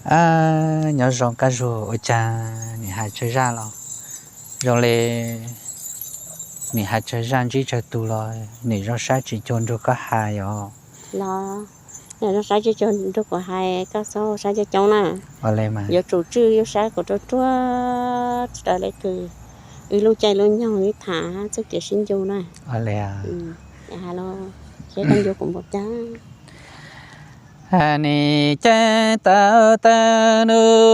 Nyob zoo Kab Zuag, ua cas nim hais tsawg zaj los zoo li nim hais tsawg zaj ntsib tsawg tus los nim zoo sab tsis cuag nrug koj hais os. Los, zoo sab tsis cuag nrug kuv hais, koj txhob sab coob coob na. Yuav tsum tswj yuav sab kuv ruaj ruaj raws li kws wb lub caij lub nyoog wb tham txuj kev sib ncu na. Seb koj ncu kuv npaum cas. Nim caij tau tag ntuj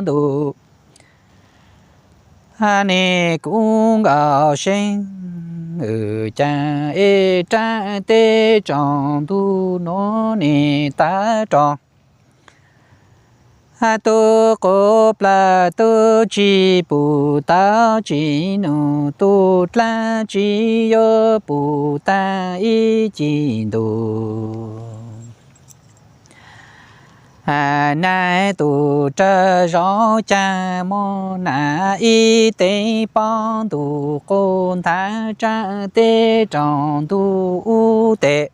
ntuj, nim kuv nkaus seeb, wb caij ib rab teb tsaus ntuj nuav nim tawv rau. Tub quv plawg tub tsis pum tau tsis nug, tub dlaab tsis yuav pum tag ib cim ntuj. Nag tus rawg zov caag moog nam ib teg pob ntuj quv nthav rab teb rau ntuj ub teg.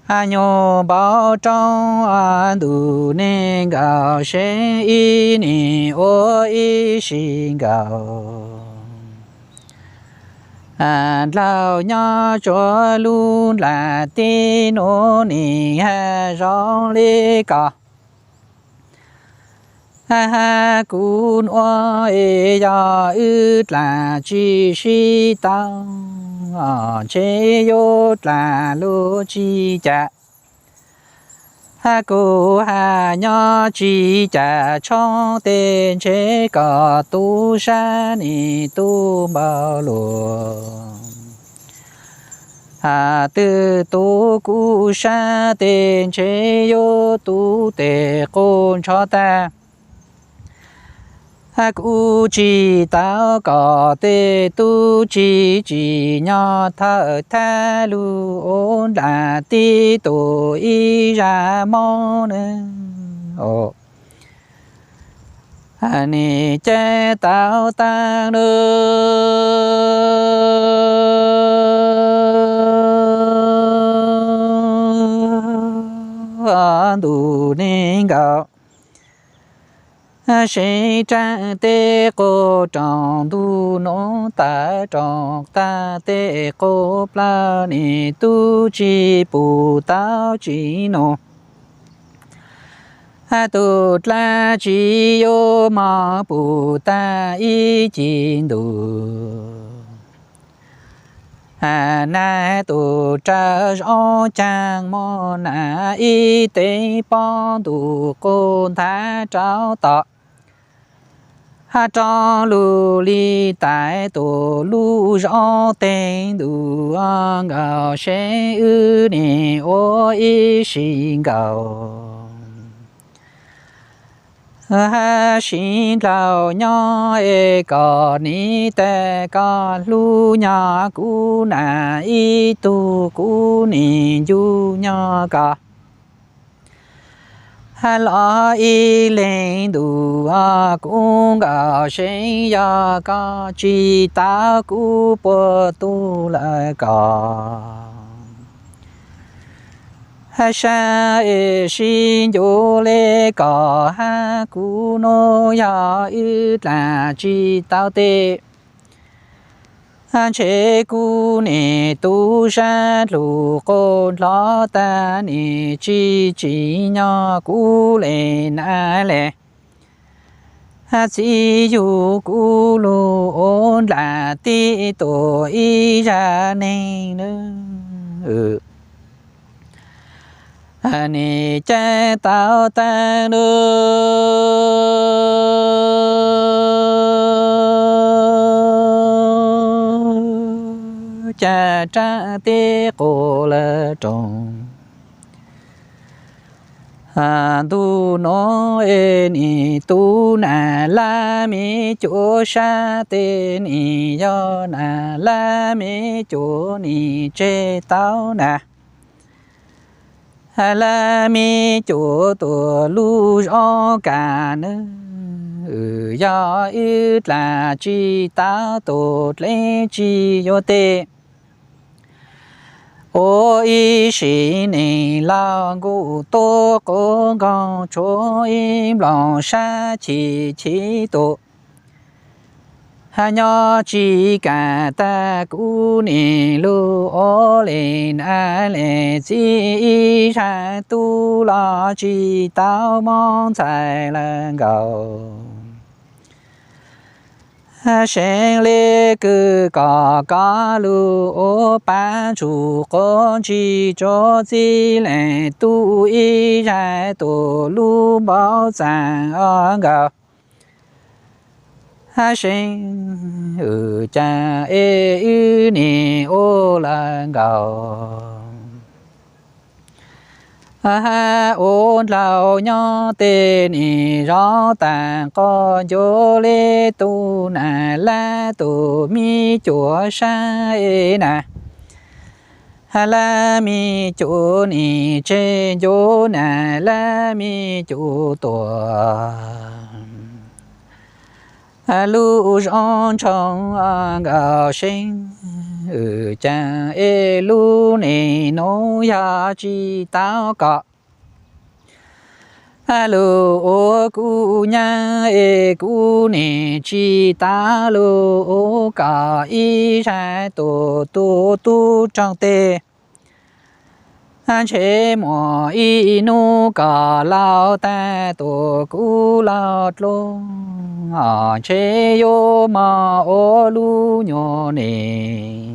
Nyuj npau roob ntuj neeg nkaus seeb, ib nim ua ib sim nkaus. Dlaug nyob tsuav lub nplaim teb nuav nim haj zoo li ko. Hab kuv nuav es yog wb dlaag tsis sib tau, ntshe yuav dlaag lug tsis cas. Hab kuv haj nyob tsis cas tshoob teg, ntshe kom tub sab nim tu npaum luaj. Hab twb tu kuv sab teg, ntshe yuav tu teg quj ntsho tag. Hab kuv tsis tau kom tej tub tsis tsim nyog thawj thab lug ua nplaim teb tus ib zag mob na. Nim caij tau tag ntuj ntuj neeg nkaus seeb, rab teb quv rau ntuj nuav tawv rau, tag teb quv plawg nim tub tsis pum tau tsis nug. Hab tub dlaab tsis yuav moog pum tag ib cim ntuj. Nag tus rawg zov caag moog nam ib teg pob ntuj quv nthav rau tom. Hab rov lug li tais tus lub zov teg ntuj nkaus seeb, wb nim ua ib sim nkaus. Hab sib dlaug nyob es kom nim tag koj hlub nyob kuv nam ib tug, kuv nim ncu nyob koj. Hab los ib leeg ntuj kuv nkaus seeb, yog koj tsis tau kuv puag tub lawm koj. Hab sab es sib ncu le koj hab kuv nuav, yog wb dlaag tsis tau teg, ntshe kuv nim tu sab lug quv nrho tag, nim tsis tsim nyog kuv le na le. Hab txib yug kuv lug ua nplaim teb tus ib zag neeg na. Nim caij tau tag ntuj caij rab teb quv lawm rau. Ntuj nuav es nim tu nam laj mej cuav sab teg, nim yog nam laj mej cuav nim tseg tau na. Laj mej cuav tus lub zov kag na. Wb yog wb dlaab tsi taub tus dleeb tsi yuav teg. Ua ib sim neej laug nkuj tub qub nkoog tshuav ib nplooj sab chim chim tus. Nyob tsi kam tag kuv nim lug ua le nam le txiv ib zag tub los tsi tau mob ntxhais lawv nkaus. Seev le kws kom koj lug ua pab tsuj quav ntsis tsuav txij leej tub ib zag tus lub npaum txaaj o nkaus. Seev wb caag es wb nim ua lawv nkaus. Ua dlaug nyob tej nim zov taag qog ncuav le tub nam lab tus me cuam sab es na. Lab me cuam nim tseg ncuav nam lab me cuam tuam. Lub zoo ntsoov nkaus Seev, wb caag es lub neej nuav yog tsi tau kom lug ua kuv nyaab es kuv nim tsi tau lug ua kom ib zag tus tub tub roog teg. Ntshe muaj ib nub kom laug tag tus kuv laug dlub, ntshe yuav moog ua lub nyuas neej.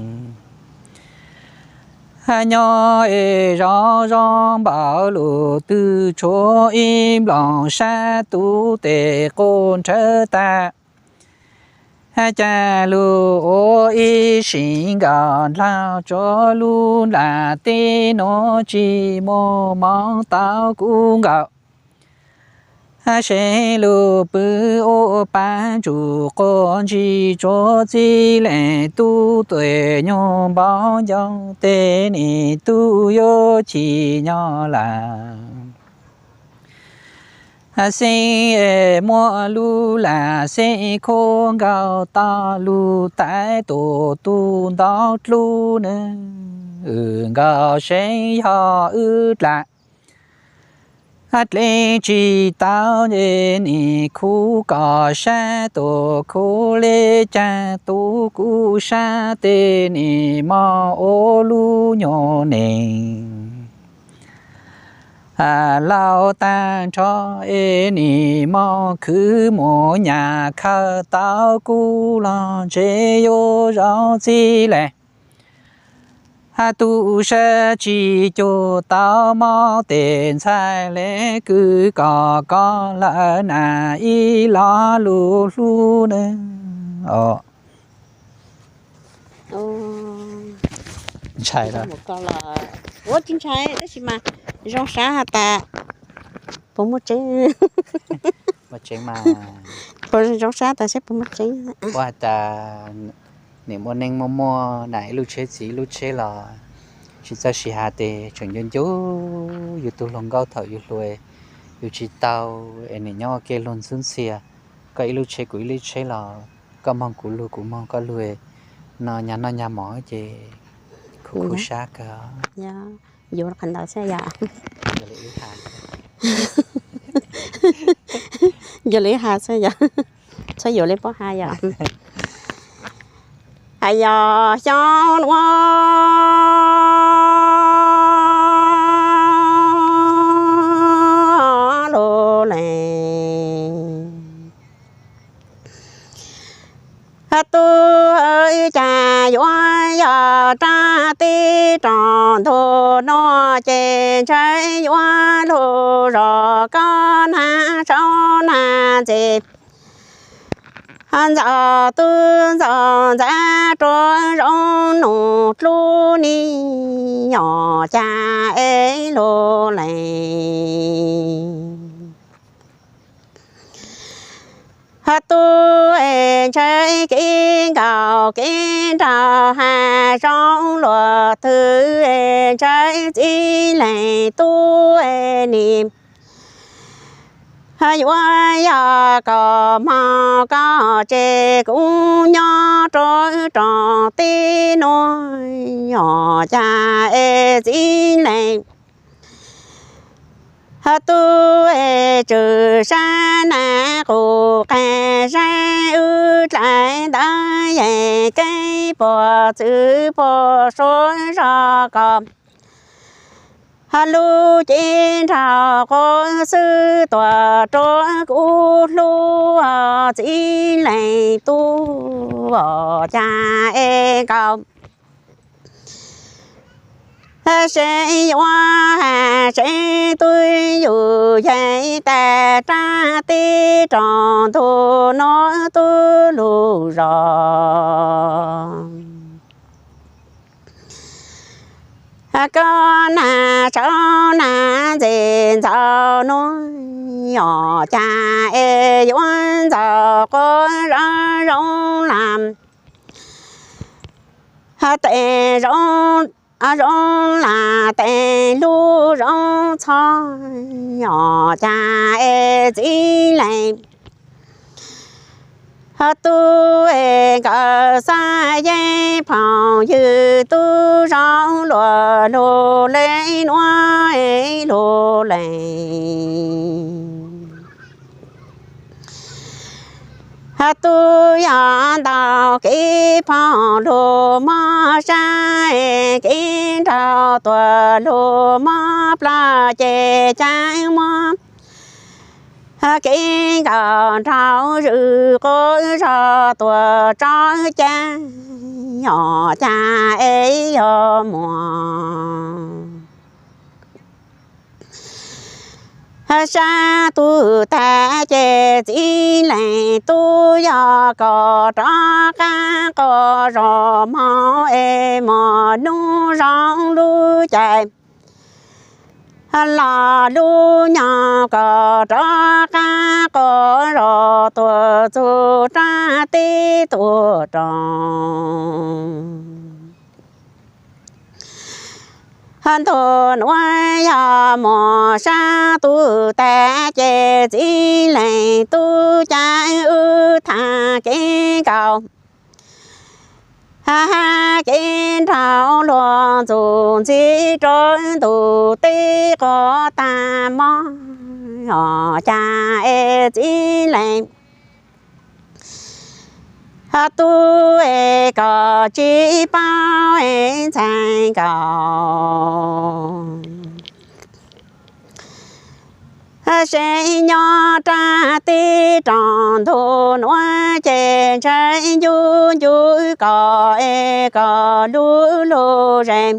Nyob es zov zov npaum lug twg tshuav ib nplooj sab tub tes quaj nrhawv tag. Caag lug ua ib sim nkaus dlaag tsuav lub nplaag teb nuav tsi muaj moov tau kuv nkaus. Seev lug pw ua pab tsuj quav ntsis tsuav txij leej tub tuam nyuas npaum ncoog teg nim tub yuav chim nyob lawm. Xeev es muab lub lam xeeb khuab nkaus tog lug taiv tus tub ntau dlub nawb, wb nkaus Seev yog wb dlaab dleej tsi tau es nim khuv kom sab tus khuv le caag tub kuv sab teg nim moog ua lub nyuas neej. Laug tag nrho es nim moog khwv mus nyam khaws tau kuv los ntshe yuav zoo txij leej. Tub sab tsi cuag tau mob tes ntxhais le kws kom koj lawm nam ib lo lus hlub nawb. Ntshai, ua tsis ntshai tab sis mas zoo sab has tas puas muaj tseeb. Puas zoo sab tas saib puas muaj tseeb. Ua has tas nim muaj neej muaj muaj nam ib lub tsheb txiv ib lub tsheb los tsis txawj siv has tes tseem ncu ncu yus tug hluas nkauj thaum yus hluas, yus tsis tau es nim nyob ua ke luag ntxub ntxhia, koj ib lub tsheb kuv ib lub tsheb los koj moog kuv lug kuv moog koj lug no nyag noj nyag mov ces khuv khuv sab kawg. Yuav qhov ntawd xwb yom. Yuav li has xwb yom. Txhob yuav li pob ha yom. Has yog xyoo nuav lug lees tub cas yuav yog rab teb rog ntug nuav ces ntshe yuav lug zog koj nag saub nag ntxes. Ntxawm tub ntxawm ntxav rua zoo nus dlub ni, yog cas es lug lees tub es ntshe kev nkaus kev nraug has zoo luag twg es ntshe txij lees tub es nim Yuav yog kom hmo koj ces kuv nyob rau rau tib nuav, yog cas es txiv leej tub es tswm sab na qus qe saib wb dlais ntawd yeej keeb puas txwv puas suav zog kom lub cev nraug quav xwb tuaj rau kuv hlub txiv leej tub, cas es nkaus seb yuav hais seb twb yus yeej tas rab teb rau ntug nuav tub lug zog. Koj nag tshauv nag ntxim ntxaus nuav, yog cas es yuav ntxaus quav zoo zoo lam tes zoo, zoo lam tes lub zoo txhob, yog cas es txiv leej tub es nkawd xav yeeb phooj ywg tub zoo luag lug le nuav lug le. Tub yog ntau kev phooj lug mob sab, kev nraug tuaj lug mob plab ces cav muab kev nkaus nraug zwm quav zog tuaj tso cav, yog cas es yog muaj sab tug tag ces txiv leej tub yog kom rov qab qo zog hmo es muaj nub zoo lub caij los lub nyoog kom rov qab qo zog tuaj txug rab teb tuaj rau ntug nuav. Yog muaj sab tug tag ces txiv leej tub cav wb tham kev nkaus hab kev nraug luag ntxuj ntxig rau ntug teb quav tag mob, yog cas es txiv leej tub es koj tsis paub es ntxhais nkaus. Seb nyob rab teb rau ntug nuav ces ntshe ncu ncu koj es koj lub lub zej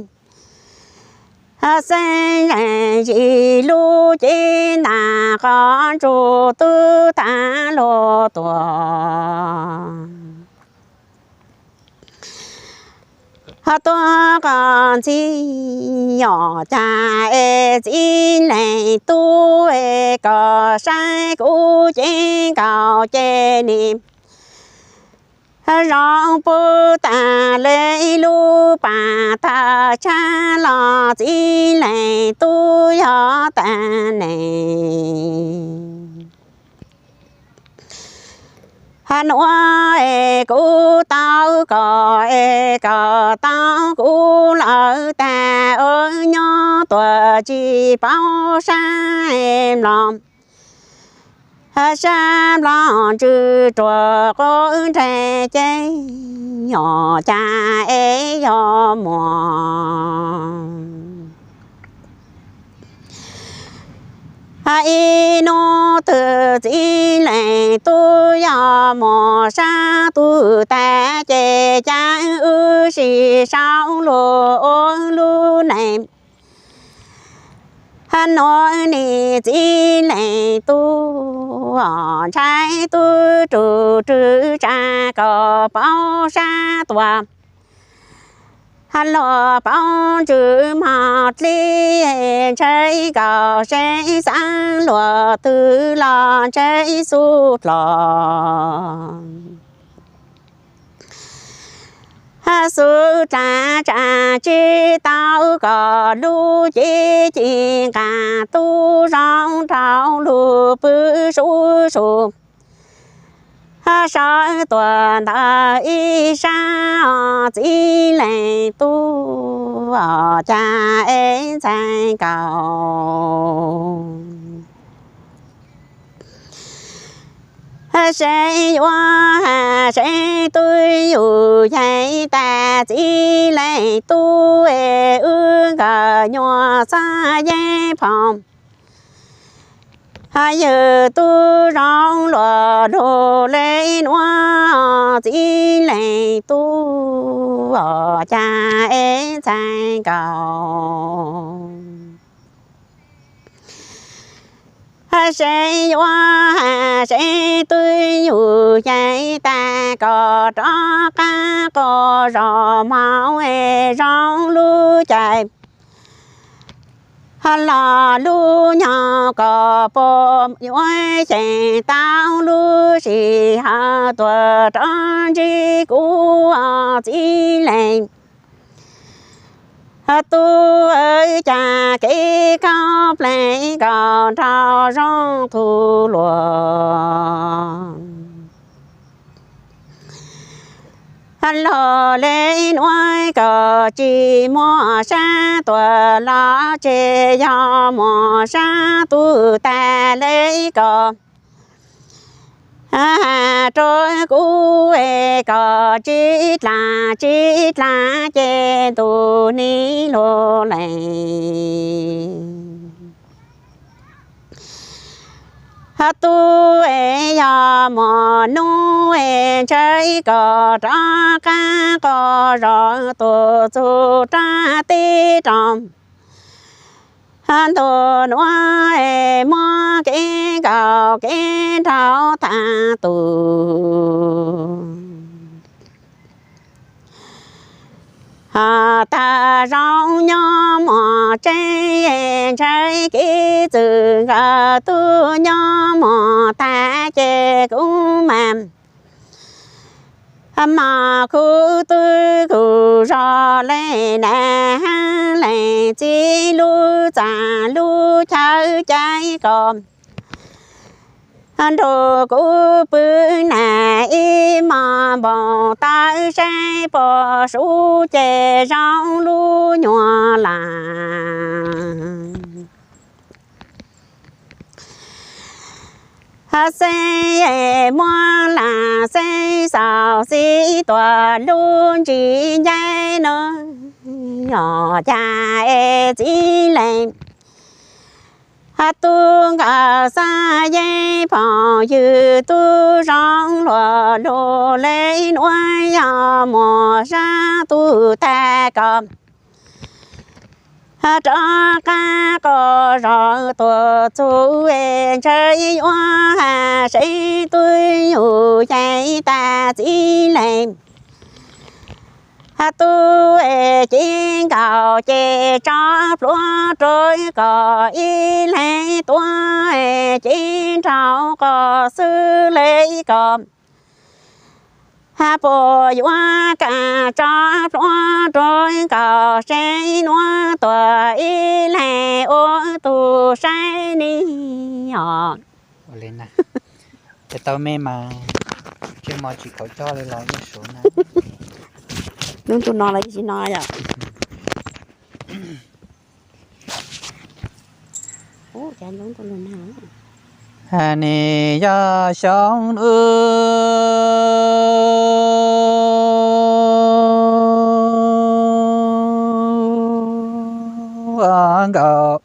xeeb zeej yim lub cev ntaag qhov ntsug twb tag luag tuaj tuaj qhov ntxhib, yog cas es txiv leej tub es koj saib kuv cev nkaus ces nim zoo puv tag le lub pas tag tshab los txiv leej tub yog tag neeg. Nuav es kuv tau koj es koj tau kuv lawm tag, nyob tuaj tsis paub sab mlom sab mlom ntsws ruam quav nreg ces, yog cas es yog muaj ib hnub twg txiv leej tub yog muaj sab tug tag ces cav wb sib sau luag ua lub neej. Nuav nim txiv leej tub ntshai tub rug rwg tsa kom paub sab tuaj, luag paub ntsws mog dlib, ntshe nkaus seb xaav luag twg los ntshe xub dlog. Xub dlav tsa tsis tau kom lub cev ci nqa tub zoo rau lub pw sub su. Sawv tuaj ntawm ib sab os txiv leej tub, cas es ntxhais nkaus. Seb yuav seb twb yus yeej tag txiv leej tub es wb nkawd nyuam xab yeeb phoom. Yawg tub zoo luag lug le nuav txiv leej tub, cas es ntxhais nkaus. Seb yuav seb twb yus yeej tag kom rov qab quas zos hmoov es zoo lub caij los lub nyoog kom puas yuav xyeem tau lub sij hawm tuaj rov ntsib kuv txiv leej tub, cas kev khaub plees kom nrog zoo tu luag. Luag le nuav kom tsis muaj sab tuaj los tseg, yog muaj sab tuaj tag le kom has rua kuv es kom tsis dlaag tsis dlaag ces ntuj nim lug lees. Tub es yog muaj nub es ntshe kom rov qab quas zos tuaj txug rab teb rau ntuj nuav es muab kev nkaum kev nrauj tag tus. Tag zoo nyob muaj tsev, ntshe kev txwm nkawd tub nyob muaj tag ces kuv mas mog khuv twb kub zog le nam leej txiv lub txaj lub chaw cai kom nrug kuv pw nam ib mos npoo tawv saib puas sub ces zoo lub nyuag lam. Xeb muab lam xeb xaus xib tuaj lub ntsis ncaib nuav, yog cas es txiv leej tub nkawd xab yeeb phoom ywg tub zoo luag lug le nuav, yog muaj sab tuaj tag kom rov qab quas zos tuaj txug es ntshe yuav has seb twb yus yeej tag txiv leej tub es cev nkaus ces tso plhuav rua kom ib leeg tuaj es cev nraug quas xwb le kom puas yuav kam tso plhuav rua kom seb nuav tuaj ib leeg ua tug saib ni os. Ces tau me mas, tsis mos tsis khaum coj li los yeej suav na. Lub ntuj no los yeej tsis no yom. Ub, cas lub ntuj no na. Has nis yog xyoo ub nkaus,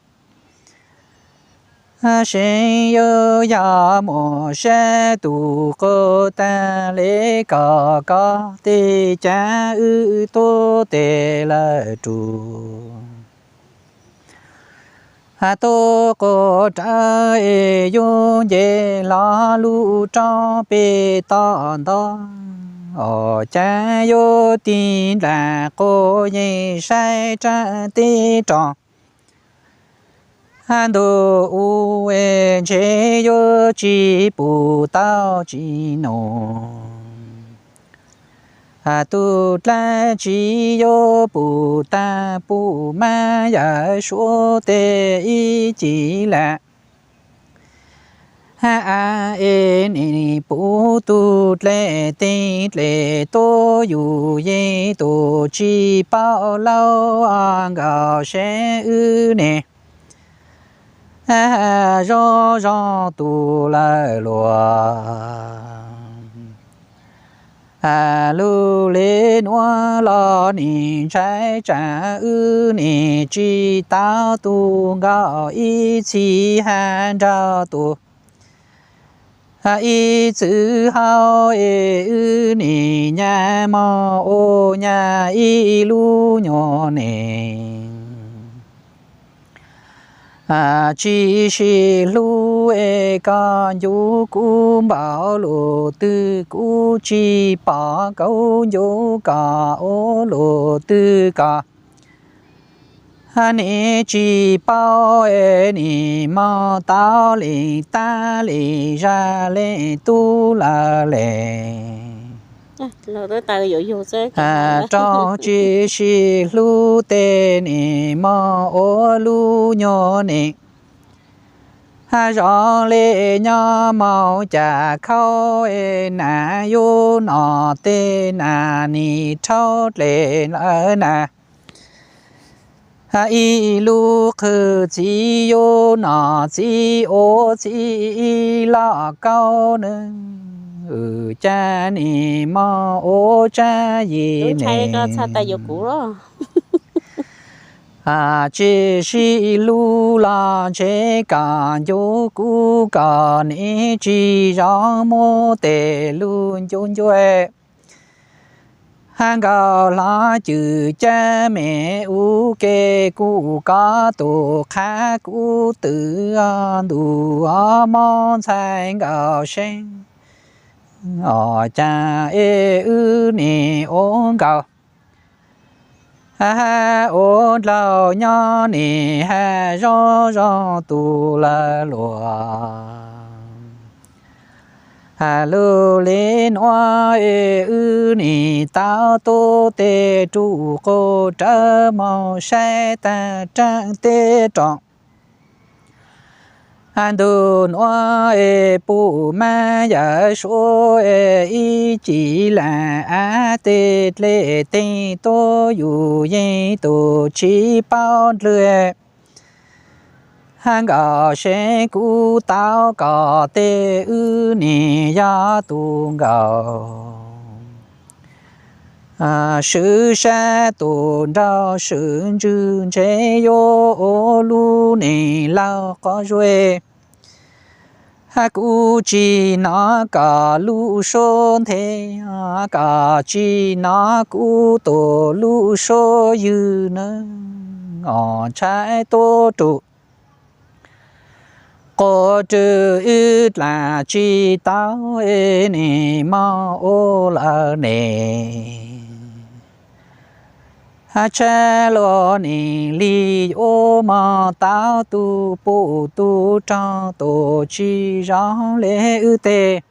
seb yuav yog muaj sab tus quas tag le kom koj tej cab wb tub tes lawm rua. Has tub quas rawv es yus nce los lub roob pem toj nto, os cas yuav tig nram quas yeej saib rab teb rov ntuj ub es ntshe yuav tsis pum tau tsis num. Tug dlaab tsi yuav pum taag, pum mab yawm suab tes ib cim lam. Hab es nim pum tug dlej teeg dlej tuab yug yeej tug tsi paub lauj, nkaus seb wb nim zoo zoo tug lawm luag. Lug le nuav los nim ntshai tsaam wb nim tsi tau tug nkaus ib txhis hab nraug tug ib txwv hauv es wb nim nyab moog ua nyab ib lub nyuas neej. Tsi sib hlub es koj ncu kuv npaum lug twg, kuv tsi pom koj ncu koj ua lug twg koj. Nim tsi paub es nim moog tau leej tab leej zag leej tub lawm le. Raug tsi sib hlub tes nim moog ua lub nyuas neej. Hab zoo le nyob moog cas khaub es nam yuav nom tes nam nim rhaub dlej lawm na. Ib lub qhwv txiv yuav nom txiv ua txiv ib lub kaub nws, cas nim moog ua tsab yim ne. Tsi sib hlub los ntshe koj ncu kuv koj nim tsi zoo muab tes lug ncu ncu. Hab nkaus hlo cwm cab me ua ke kuv koj tug qhab kuv twm ntuj mob ntxhais nkaus seeb. Os cas es wb nim ua nkaus ua dlaug nyob nim hab zoo zoo tug lawm luag. Lug le nuav es wb nim tau tuab tes rub quas rawv moog saib taag raam teb rooj. Ntug nuav es pum mab yawm suab es ib cim lam ab teg dlej teeg tuab yug yeej tug tsi paub ndlwg. Hab nkaus seb kuv tau koj tes wb nim yog tug nkaus. Swv sab tug nraug swv ntswg ntshe yuav ua lub neej laug qhov zuag. Kuv tsi nov koj lub suab nthe, koj tsi nov kuv tug lub suab ywg na. Os ntshai tuab rug quas rwg wb dlaab tsi tau es nim moog ua lawm ne. Tshab luag nim lig yuav moog tau tug pum tug rog tug tsi zoo le wb teg.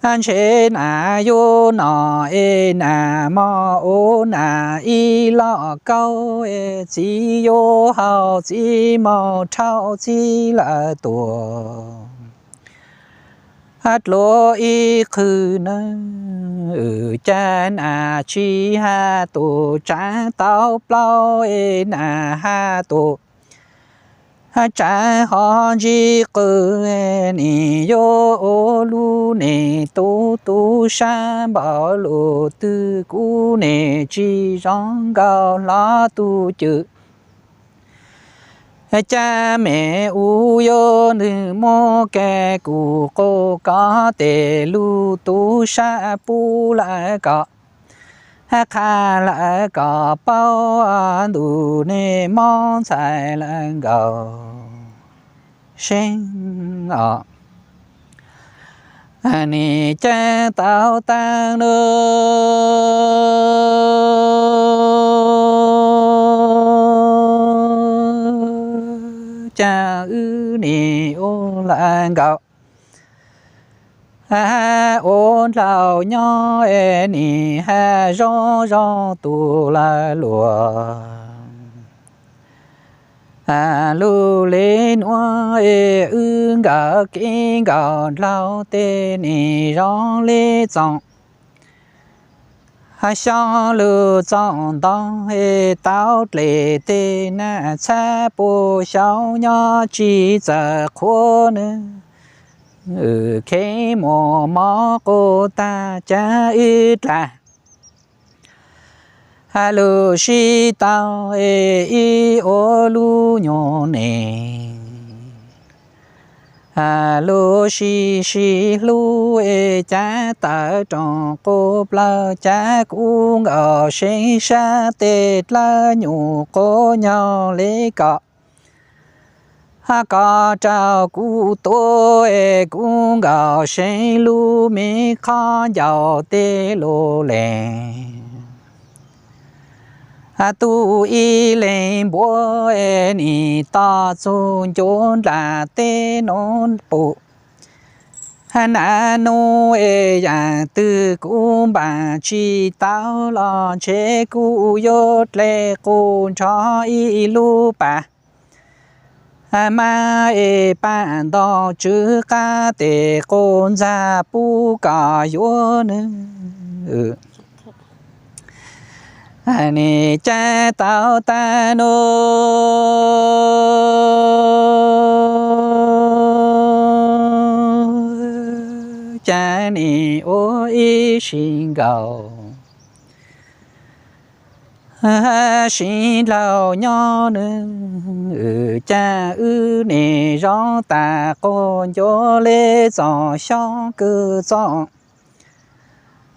Ntshe nam yuav nom es nam moog ua nam ib lub kaub es txiv yuav haus txiv moog rhaub txiv lawm tuag. Dluav ib qhwv na, cas nam tsi has tug tsaav tau plaub es nam has tug tsaav ho ntsib qw, nim yuav ua lub neej tub tub sab npaum lug twg kuv nim tsi zoo nkaus hlo tug cwm. Cas me ua yuav nwg muab kag kuv quas koj tes lug tub sab pub lawm koj, hab qha lawm koj paub ntuj neej mob ntxhais lawm nkaus seeb os. Nim caag tau taag nub, cas wb nim ua lawm nkaus. Ua dlaus nyob es nim hais zoo zoo tus lawv luag. Lug li nuav es wb nkawd kev nkaus dlaus tej nim zoo li txoos. Xyoo lug txoos ntoo es tau dlem tej nam txhab puj xyoob nyob tsis txawm qhuav nws. Kheev muas mob quas tag cav wb dlaag. Lug sib tau es ib ua lub nyuas neeg. Lug sib sib hlub es cav tawv roos quas plawg cav kub nkaus seeb sab tej dlawb nyuas quas nyob li kom. Koj raug kuv tuav es kub nkaus seeb lub me qhov ncauj tej lug lees. Tub ib leeg npuab es nim toj txug ncuav ndlam tej nuav pum. Nav nub es yaam twg kuv npaam tsis tau los ntshe kuv yuav dle quas nrho ib lub pas. Mab es pam ntau tsw qab tes quas ntxag pub kom yuav nws. Nim cav tau tag nub, cav nim ua ib sim nkaus. Sib dlaug nyob nws, cav wb nim zoo tas quas ncuav li txoos xyoob kws txoos.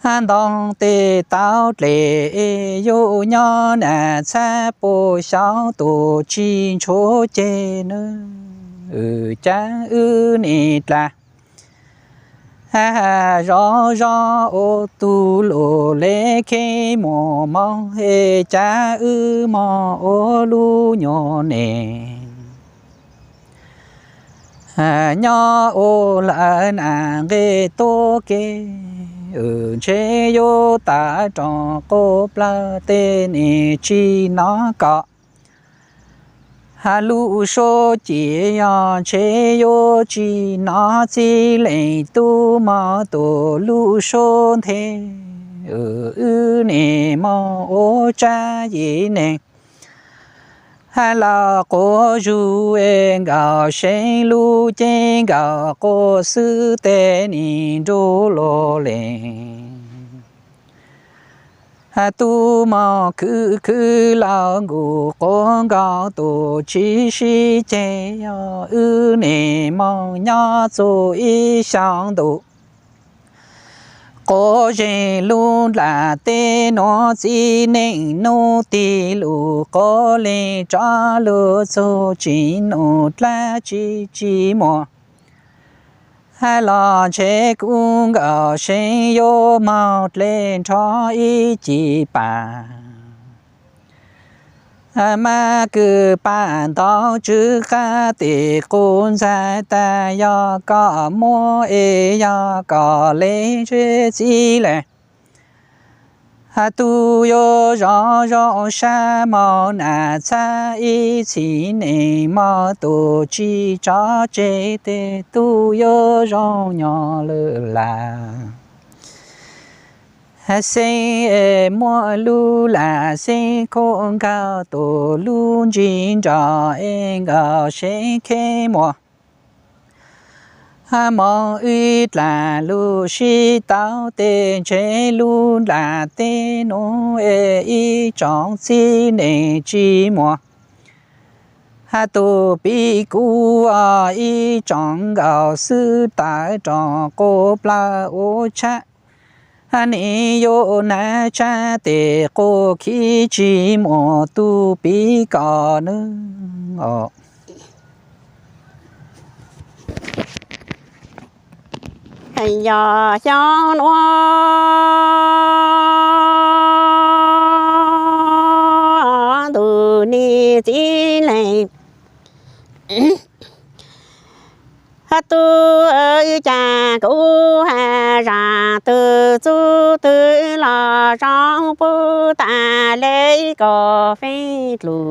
Ntoo tej tau dlem es yug nyob nam txhab puj xyoob tus tsis ntshua ceg nws, cav wb nim dlaag. Zoo zoo ua tug lug le kheev muas moog es cav wb moog ua lub nyuas neeg. Nyob ua lawv nam nqe tuab ke, ntshe yuav tas roos quas plawg tej nim tsis nov kom. Lub suab ciav yog ntshe yuav tsis nov txij leej tub mog tus lub suab nthe. Wb nim moog ua tsab yim neeg, hab los quas zug es nkaus seeb lub ceeb nkaus quas xwb tes nim nrug luag lees. Tub mog khwv khwv laug nkaus quas nkaus tus tsis sib ceg, yog wb nim moog nyob txug ib xyoo ntuj. Quas zeeg lub nram teb nuav txib neej nub tig lug quas leeg rov lug txug tsim num dlaab tsi tsis muaj. Hab los ntshe kuv nkaus seeb yuav moog dle nrho ib cim pas. Mab kws pam ntau tsw qab tes quas ntxag tas yog koj muab es yog koj le ntshe txib le. Tub yuav zoo zoo sab moog nam txhab ib txhis neeg mog tus tsis tso tseg tes tub yuav zoo nyob lwm lawm. Xeeb es muaj lub lam xeeb khuam nkaus tus lub ntsis nrog es nkaus seeb kheev muas. Moog wb dlaag lug sib tau tes ntshe lub nram teb nuav es ib tsoom txib neeg tsis muaj. Hab tus pib kuv ib tsoom nkaus xwb tawv roos quas plawg ua tshab. Hab nim yuav nab tshab tes quas khib tsis muaj tus pib kom nws. Yog xyoo nuav ntuj nim txib leeg, hab tub cas kuv has Tub twg los zoo pub tas le kom feej dlus.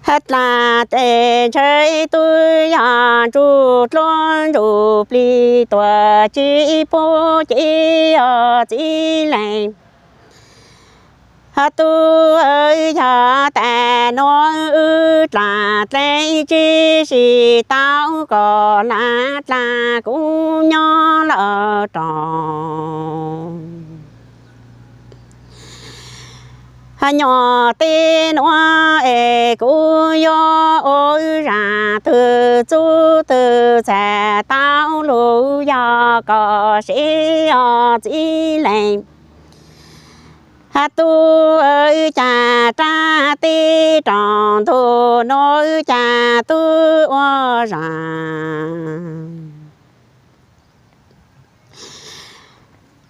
Hab dlaab tes ntshe tub yog ntsuj dluab ntsuj plig tuam tsis pub ces yog txiv leeg. Hab tub yog tas nuav wb dlaab dlev tsis si tau kom lav dlaab kuv nyob lawm rau. Hab nyuas teb nuav es kuv yuav ua zam twg txuj twg txhaj tau lug yog kom seb yog txiv leeg. Hab tub cas rab teb rau ntug nuav cas tub ua zam.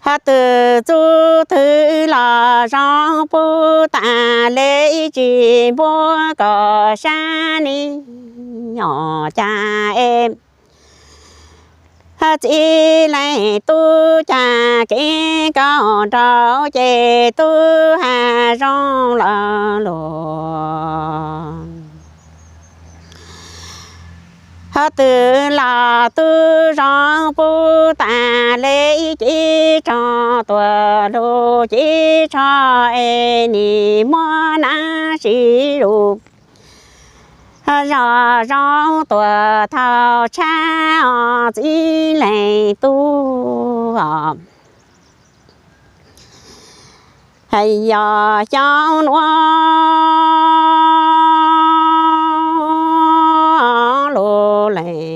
Hab twg txuj twg los zoo pub tas le tsis npuab kom sab ni os cas es. Hab txiv leeg tub cas kev nkaus nraug ces tub has zoo lawm luag. Hab twg los tub zoo pub tas le cev tsho tuam lug cev tsho es nim muab nab sis lug zog zoo tuam thaum tshab os txiv leeg tub os. Hab yog xyoo nuav lug leeg.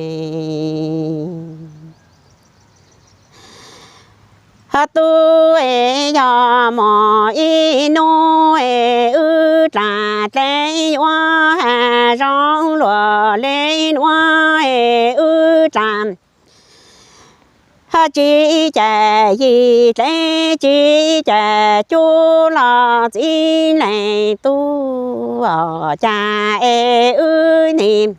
Hab tub es yog mog ib nub es wb dlaab dlev yuav has zoo luag le nuav es wb dlaab. Hab tsis cas yim dlev tsis cas cub los txiv leeg tub os cas es wb nim.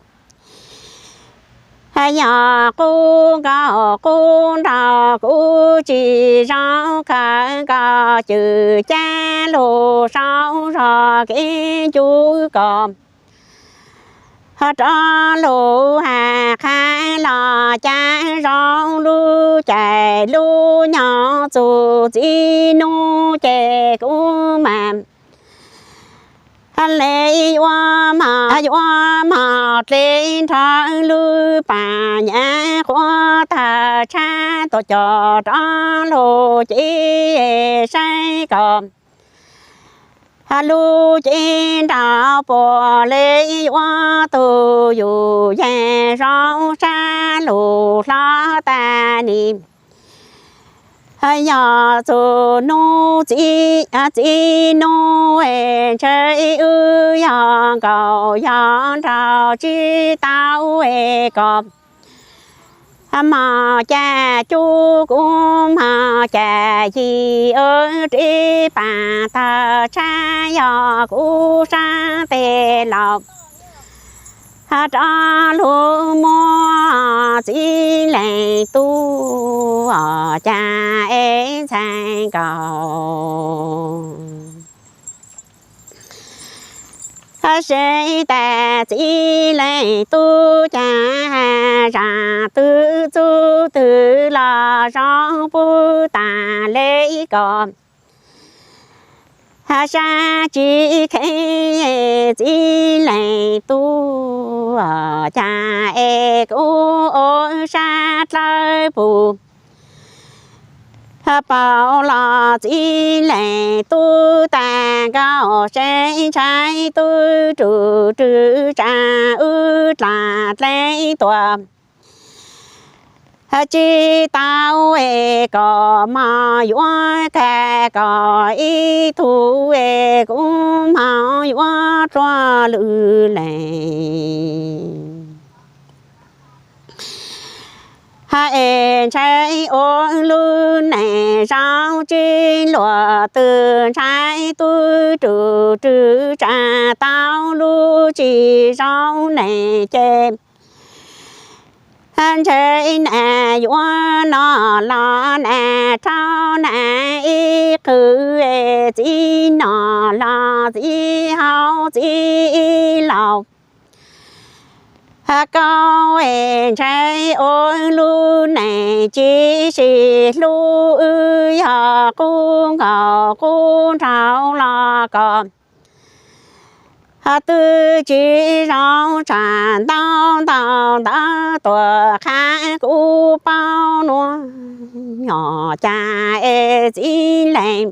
Hab yog qub nkaus qub nraug kuv tsis zoo khawv nkaus cwm cab lug saub zog kev ncu kom. Hab rov lug has qha los cas zoo lub caij lub nyoog txug txiv nub ces kuv mas le yuav mog yuav mog dle nrho lub pas nyaav quav tag tshab tuaj coj rov lug cev saib kom. Hab lub cev nraug puag le yuav tug yug yeeg zoo sab lug hlob tas nim. Hab yog txug nub txiv nub es ntshe wb yog nkaus yog nraug tsis tau es kom. Hab mog cas cub kuv mog cas yim rib pas tag tshab yog kuv sab teg laus. Hab rov lug muab txiv leeg tub os cas es ntxhais nkaus. Hab seb tas txiv leeg tub cas has zam twg txuj twg los zoo pub tas le kom. Hab sab tsis kheev txiv leeg tub os cas es kuv ua sab dlawb pug. Hab paub los txiv leeg tub tas nkaus seb ntshai tub rug rwg tsa wb dlaab dlev tuaj. Hab tsis tau es kom mog yuav tag kom ib tug es kuv mog yuav dlua lwm leeg. Hab es ntshai ua lub neej zoo tsis luag twg ntshai tub rug rwg tsa tau lub tsis zoo neeg ces. Ntshe nas yuav noj los nas rhaub nas ib qhwv, txiv noj los txiv haus txiv laus. Koj ntshe ua lub neej tsis sib hlub, wb yog qub nkauj qub nraug los koj twb tsis zoo tshaj ntau ntau ntawv tuam qhab kuv paub nuav. Nyob cas es txiv leej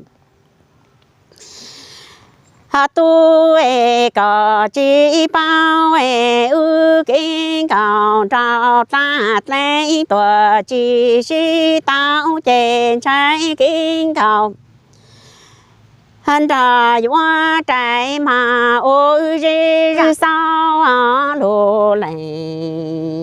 tub es koj tsis paub es wb kev nkaus nraug dlaab dlej tuam tsis sib tau ces ntshai kev nkaus nrog yuav rais mas ua zeb xauj lug leej.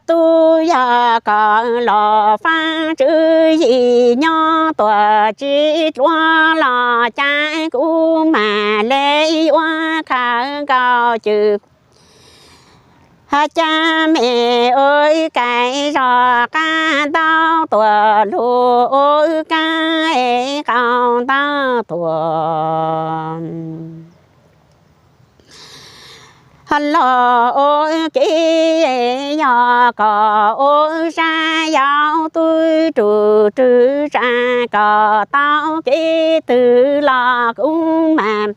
Tub yog koj los faaj tswv yim nyob tuam tsis dluav los cas kuv mam le yuav khaws nkaus cwm. Cas me ua ib kais zog qab ntau tuam lug ua ib kais qau ntau tuam los ua kev yog koj ua sab yau tub rug rwg tsa koj tau kev twg los kuv mam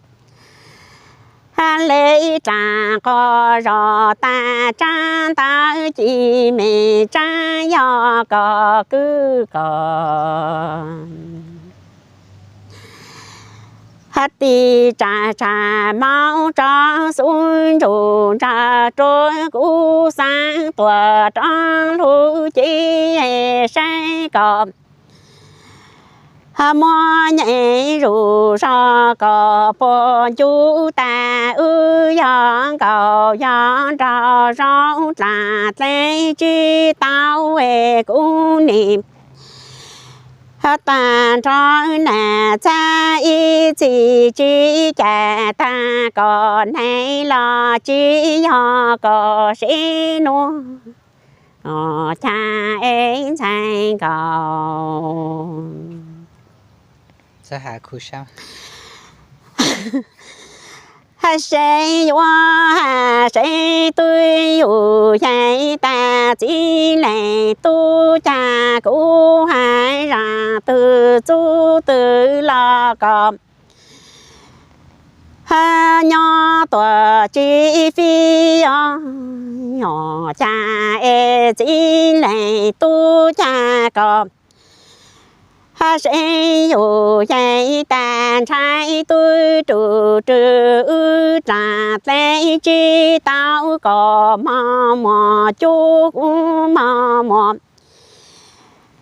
le ib tsaam qhov zog tas tsaab ntawd ci me tsaab yog koj kwv koj has tis tsa tsa maub tso xub ntsug ntsag rua kuv xaav tuam rov lug ci saib koj muab nyem zuj zog koj puag ncu tas wb yog nkaus yog nraug zaub dlaag dlej tsis tau es kuv nim tag nrho nam txhab ib txhis tsis cas tag koj neeg los tsis yog koj sib nuav cas es ntxhais nkaus hab seb yuav hab seb twb yug yeej tas txiv leej tub cas kuv hab zaj twg txuj twg los koj hab nyob tuam tsis fij os. Nyob cas es txiv leej tub cas koj hab seb yug yeej tas ntshai twb rug rwg wb dlaag dlej tsis tau koj mog muag cub kuv mog muag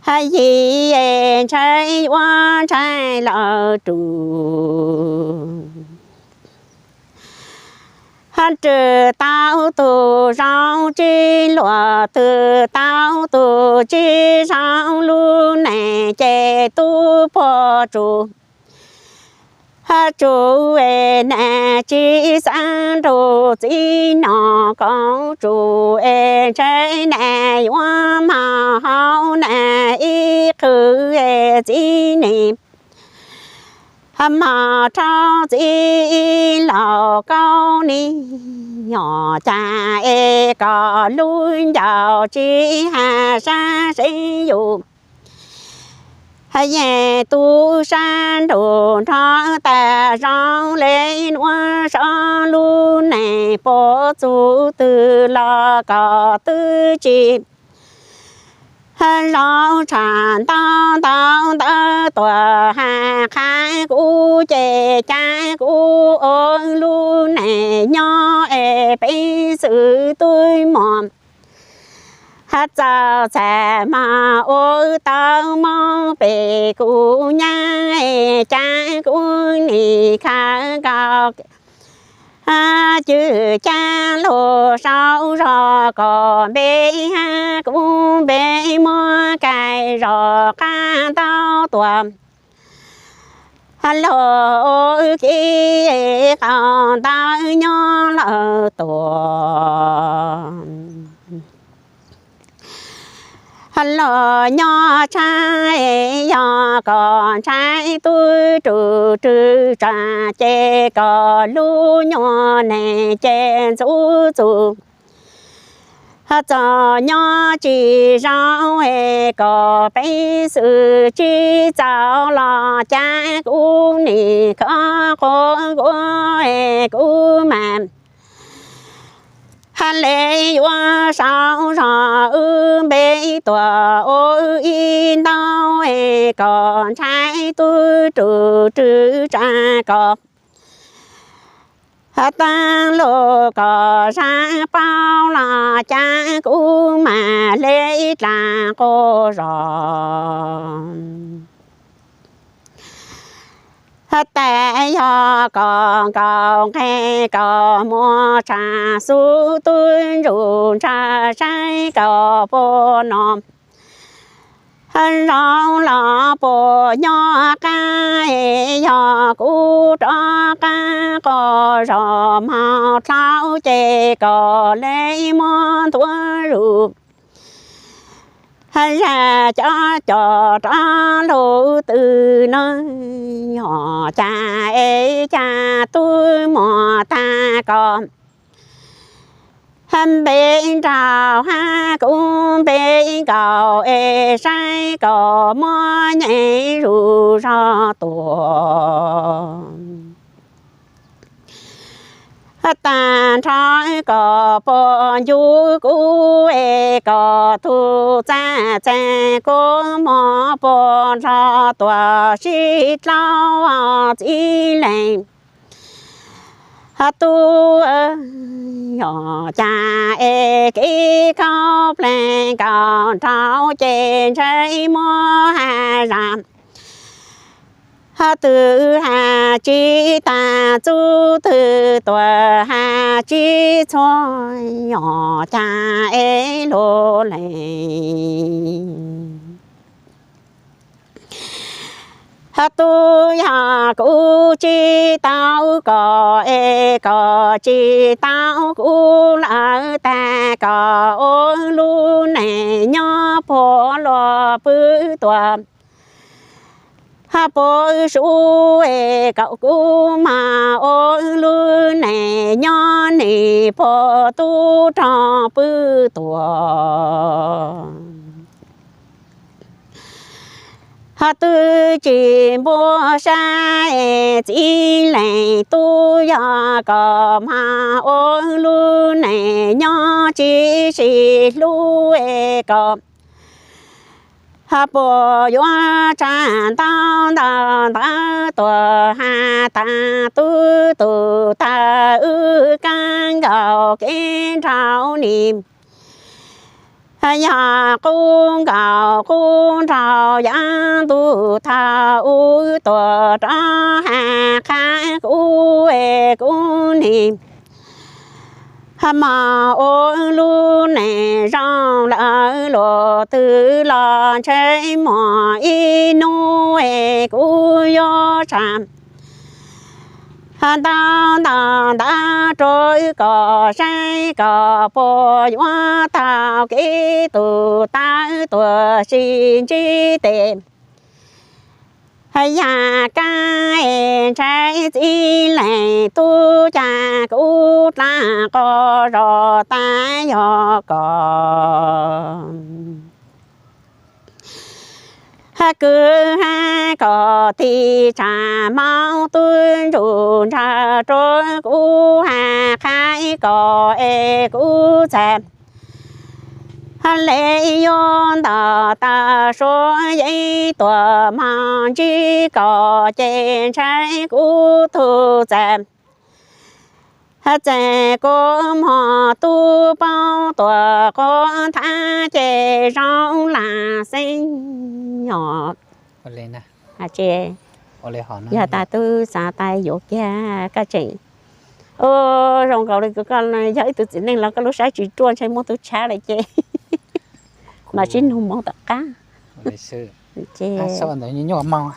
hab yig es ntshai yuav ntshai lawm rug hab rwg tau tug zoo tsis luag twg tau tug tsis zoo lub neej ces tub puag tsuj hab tsuj es nam tsis xaav nrug txiv noj koom tsuj es ntshai nam yuav mog haus nam ib qhwv es txiv nim mog rhaub txiv laus kaub nim. Nyob cas es koj lub ncauj tsis hab sab seb yug yeej tub sab nrug nrho tas zoo le nuav sab lub neej puag txug twg los koj twb tsis zoo tshaj ntau ntau ntawv tuam hab qha kuv ces cas kuv ua lub neej nyob es peb xwb twb mog hab txaus txhaj mog ua tau mob peb kuv nyab es cas kuv nim khaws nkaus cwm cab lug sau zog koj npe hab kuv npe muab kais zog qab ntau tuam Los ua ke qos ntawd nyob lawm tuaj. Los nyob tshaib yog kom tshaib tub rus rwg tsa ces kom lub nyuag neeg ces ntxub txug. Txom nyob tsis zoo es kom peb xwm tsis txaus los cas kuv nim khov quav nkuaj es kuv mam ha le yuav sau zog wb npe tuaj ua ib ntaub es kom ntshai tub rus rwg tsa kom tag lug kom zaj paub los cas kuv mam le dlaag quas zog. Tas yog kom nkaus nqe kom muaj tshaj xub tub ntsuj ntsha saib kom puas no zoo los puas nyob qab, yog kuv rov qab quas zog moog dlaub ces kom le muab ntuav zus zaj cov coj rov lug twg no, yog cas es cas tub muag tag kom npe nraug hab kuv npe nkaus es saib kom muab nyem zus zog tuaj. Tag nrho kom puas ncu kuv es kom tug txaj txag kuv muag puas nrog tuaj sib dlaub txiv leej tub. Yog cas es kev khaub plees nkaus nraug ces ntshe muab has zam twg has tsis tag, txub twg tuaj has tsis txhua. Yog cas es luag lees tub, yog kuv tsis tau koj es koj tsis tau kuv lawm tag, koj ua lub neej nyob puag luag pw tuaj. Puag sub es kom kuv mas ua lub neej nyob nim puag tub rog pw tuaj. Twb tsis npuab sab es txiv leej tub, yog koj mas ua lub neej nyob tsis sib hlub es koj puas yuav tsa ntau ntau ntawv tuaj has tag tub tug tawg wb kab nkaus kev nrau nim. Yog qub nkaus qub nrau yav ntuj thaum wb tuaj rov has qhab kuv es kuv nim mas ua lub neej zoo lawm luaj twg los ntshe muaj ib hnub es kuv yuav tsa ntau ntau ntawv rau koj saib koj puas yuav taug kev tug tawv tuaj sib ntsib tes. Yog kab es ntshai txiv leej tub, cas kuv dlaab quas zog tas yog koj kwv hab koj tig tshaj mob tub ntsuj ntsha rau kuv has qhab koj es kuv txhad le yuav ntog tawg suav yeeb tuaj moog ntsib koj ces ntshai kuv tug txaj txag kuv moog tub paub tuaj quas thaab ces zoo lam xeeb os. Yog tas tub xav tas yuav kiag koj tseem zoo nkaus li koj yog ib tug txiv neej los koj lub sab tsis ruaj ntshe muaj tug tshab lawm ces mam sib nug moog tom qab. Ces ntawd nyuaj moog.